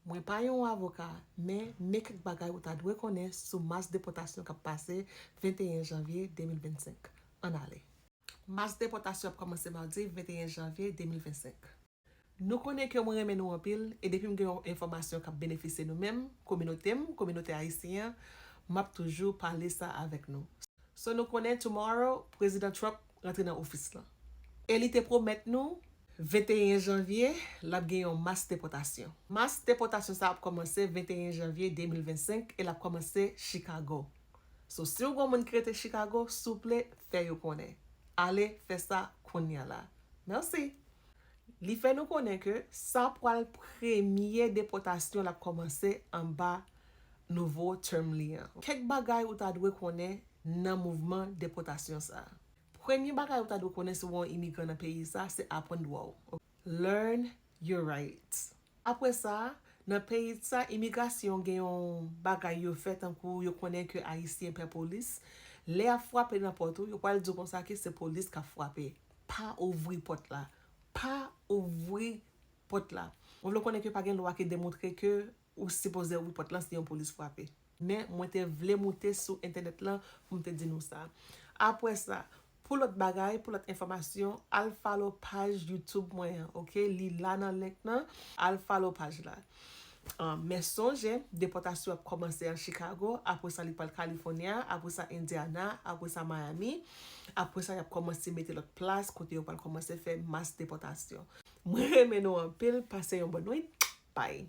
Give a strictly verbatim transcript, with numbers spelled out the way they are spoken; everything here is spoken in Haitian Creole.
Mwen pa yon avoka, men men kèk bagay ou ta dwe konnen sou mas depòtasyon k ap pase venteyen janvye de mil vennsenk. Ann ale. Mas depòtasyon ap kòmanse madi venteyen janvye de mil vennsenk. Nou konnen ke mwen renmen nou anpil, e depi m gen yon enfòmasyon k ap benefisye nou menm, kominote m, kominote ayisyen an, m ap toujou pale sa avèk nou. So nou konnen tomorrow, Prezidan Trump rantre nan ofis lan. E li te pwomèt nou, venteyen janvye, l ap gen yon mas depòtasyon. Mas depòtasyon sa ap kòmanse venteyen janvye de mil vennsenk e l ap kòmanse Chicago. So si w gen yon moun ki rete Chicago, souple, fè yo konnen. Ale fè sa kounye a la. Mèsi. Li fè nou konnen ke sa pral premye depòtasyon l ap kòmanse anba nouvo term li an. Kèk bagay ou ta dwe konnen nan mouvman depòtasyon sa a. Premye bagay ou ta dwe konnen si w yon imigran nan peyi sa, se aprann dwa w. Learn your rights. Apre sa, nan peyi sa, imigrasyon gen yon bagay yo fè tankou yo konnen ke Ayisyen pè polis. Lè y ap frape nan pòt ou, yo pral di w konsa ke se polis k ap frape. Pa ouvri pòt la. Pa ouvri pòt la. Mwen vle konnen ke pa gen lwa ki demontre ke ou sipoze ouvri pòt lan si yon polis frape. Men mwen te vle moute sou entènèt lan pou m te di nou sa. Apre sa, pou lòt bagay, pou lòt enfòmasyon, al follow paj YouTube mwen an, oke? Li la nan link nan, al follow paj la. Ah, men sonje, depòtasyon ap kòmanse an Chicago, apre sa li pral California, apre sa Indiana, apre sa Miami, apre sa y ap kòmanse mete lòt plas kote yo pral kòmanse fè mas depòtasyon. Mwen renmen nou anpil, pase yon bòn nwit, bye.